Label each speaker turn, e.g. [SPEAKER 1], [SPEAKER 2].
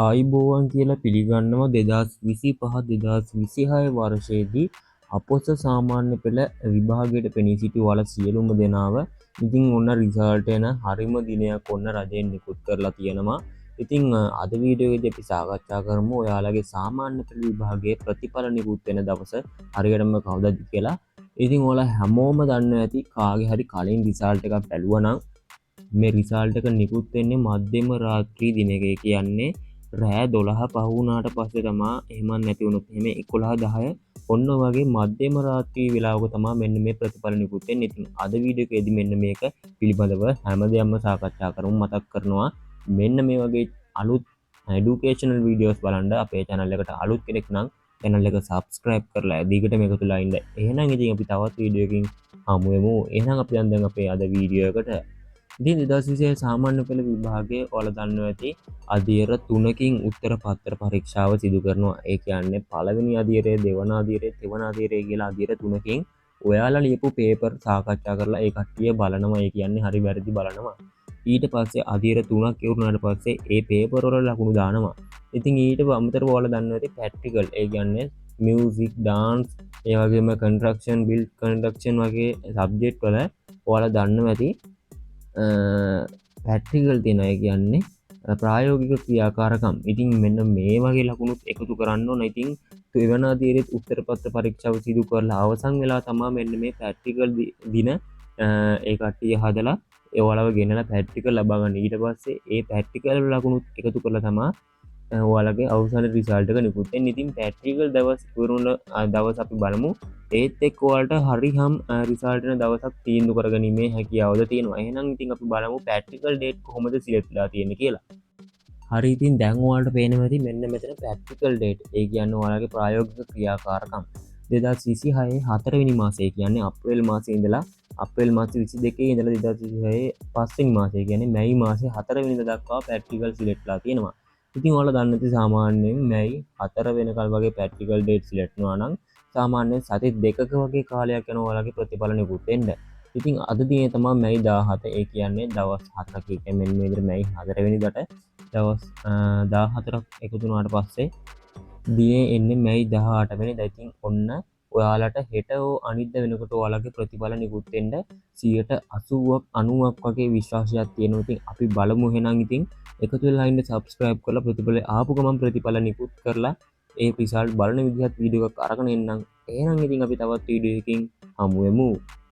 [SPEAKER 1] ආයුබෝවන් කියලා පිළිගන්නවා. 2025 2026 වර්ෂයේදී අපොස සාමාන්‍ය පෙළ විභාගයට පෙනී සිටි ඔයාලා සියලුම දෙනාව. ඉතින් ඔන්න රිසල්ට් එන හරිම දිනයක් ඔන්න රජයෙන් නිකුත් කරලා තියෙනවා. ඉතින් අද වීඩියෝ එකේදී අපි සාකච්ඡා කරමු ඔයාලගේ සාමාන්‍ය පෙළ විභාගයේ ප්‍රතිඵල නිකුත් වෙන දවස හරියටම කවදද කියලා. ඉතින් ඔයාලා හැමෝම දන්නවා ඇති, කාගේ හරි කලින් රිසල්ට් එකක් බැලුවා නම් මේ රිසල්ට් එක නිකුත් වෙන්නේ මධ්‍යම රාත්‍රී දිනක. ඒ කියන්නේ රෑ 12 පහ වුණාට පස්සේ තමා, එහෙම නැති වුණොත් එහෙම 11 10 ඔන්න වගේ මධ්‍යම රාත්‍රී වෙලාවක තමා මෙන්න මේ ප්‍රතිඵල නිකුත් වෙන්නේ. ඉතින් අද වීඩියෝ එකේදී මෙන්න මේක පිළිබඳව හැම දෙයක්ම සාකච්ඡා කරමු. මතක් කරනවා, මෙන්න මේ වගේ අලුත් එඩියුකේෂනල් වීඩියෝස් බලන්න අපේ channel එකට අලුත් කෙනෙක් නම් channel එක subscribe කරලා දිගටම එකතු වෙලා ඉන්න. එහෙනම් ඉතින් අපි තවත් වීඩියෝ එකකින් හමු වෙමු. එහෙනම් අපි යන් දැන් අපේ අද වීඩියෝ එකට. ඉතින් 2026 සාමාන්‍ය පෙළ විභාගයේ ඔයාලා දන්නවා ඇති, අදියර තුනකින් උත්තර පත්‍ර පරීක්ෂාව සිදු කරනවා. ඒ කියන්නේ පළවෙනි අදියරය, දෙවන අදියරය, තෙවන අදියරය කියලා අදියර තුනකින් ඔයාලා ලියපු පේපර් සාකච්ඡා කරලා ඒ කට්ටිය බලනවා. ඒ කියන්නේ හරි වැරදි බලනවා. ඊට පස්සේ අදියර තුනක් ඉවර වුණාට පස්සේ ඒ පේපර් වල ලකුණු දානවා. ඉතින් ඊට අමතරව ඔයාලා දන්නවා ඇති ප්‍රැක්ටිකල්, ඒ කියන්නේ මියුසික්, ඩාන්ස්, ඒ වගේම කන්ස්ට්‍රක්ෂන්, බිල්ඩ් කන්ස්ට්‍රක්ෂන් වගේ සබ්ජෙක්ට් වල ඔයාලා දන්නවා ඇති ප්‍රැක්ටිකල් තියෙනවා. ඒ කියන්නේ ප්‍රායෝගික ක්‍රියාකාරකම්. ඉතින් මෙන්න මේ වගේ ලකුණුත් එකතු කරන්න ඕන. ඉතින් දෙවන අදියරෙත් උත්තර පත්‍ර පරීක්ෂාව සිදු කරලා අවසන් වෙලා තමා මෙන්න මේ ප්‍රැක්ටිකල් දින ඒ කට්ටිය හදලා ඒ ඔයාලව ගෙනලා ප්‍රැක්ටිකල් ලබා ගන්න. ඊට පස්සේ ඒ ප්‍රැක්ටිකල් ලකුණුත් එකතු කරලා තමා ඔයාලගේ අවසාන රිසල්ට් එක නිකුත් වෙන්නේ. ඉතින් ප්‍රැක්ටිකල් දවස් ඉවර වුණ දවස් අපි බලමු. ඒත් එක්ක ඔයාලට හරිහම් රිසල්ට් එන දවසක් තීන්දුව කරගැනීමේ හැකියාවද තියෙනවා. එහෙනම් ඉතින් අපි බලමු ප්‍රැක්ටිකල් ඩේට් කොහොමද සිලෙක්ට් වෙලා තියෙන්නේ කියලා. හරි, ඉතින් දැන් ඔයාලට පේනවා ඇති මෙන්න මෙතන ප්‍රැක්ටිකල් ඩේට්. ඒ කියන්නේ ඔයාලගේ ප්‍රායෝගික ක්‍රියාකාරකම් 2026 හතරවෙනි මාසය, කියන්නේ අප්‍රේල් මාසයේ ඉඳලා, අප්‍රේල් මාස 22 ඉඳලා 2026 පස්වෙනි මාසය, කියන්නේ මැයි මාසේ 4 වෙනිදා දක්වා ප්‍රැක්ටිකල් සිලෙක්ට් වෙලා තියෙනවා. ඉතින් ඔයාලා දන්න ඇති, සාමාන්‍යයෙන් මැයි 4 වෙනකල් වගේ ප්‍රැක්ටිකල් ඩේට් සිලෙක්ට් වුණා නම් සාමාන්‍යයෙන් සති 2ක වගේ කාලයක් යනවා ඔයාලගේ ප්‍රතිඵල නිකුත් වෙන්න. ඉතින් අද දිනේ තමයි මැයි 17. ඒ කියන්නේ දවස් 4ක්. ඒ කියන්නේ මෙන්න මේ විදිහට මැයි 4 වෙනිදාට දවස් 14ක් එකතු වුණාට පස්සේ දිනේ එන්නේ මැයි 18 වෙනිදා. ඉතින් ඔන්න ඔයාලට හෙට හෝ අනිද්දා වෙනකොට ඔයාලගේ ප්‍රතිඵල නිකුත් වෙන්න 80ක් 90ක් වගේ විශ්වාසයක් තියෙනවා. ඉතින් අපි බලමු. එහෙනම් ඉතින් එකතු වෙලා ඉන්න සබ්ස්ක්‍රයිබ් කරලා. ප්‍රතිඵල ආපු ගමන් ප්‍රතිඵල නිකුත් කරලා ඒ රිසල්ට් බලන විදිහත් වීඩියෝ එකක් අරගෙන එන්නම්. එහෙනම් ඉතින් අපි තවත් වීඩියෝ එකකින් හමු වෙමු.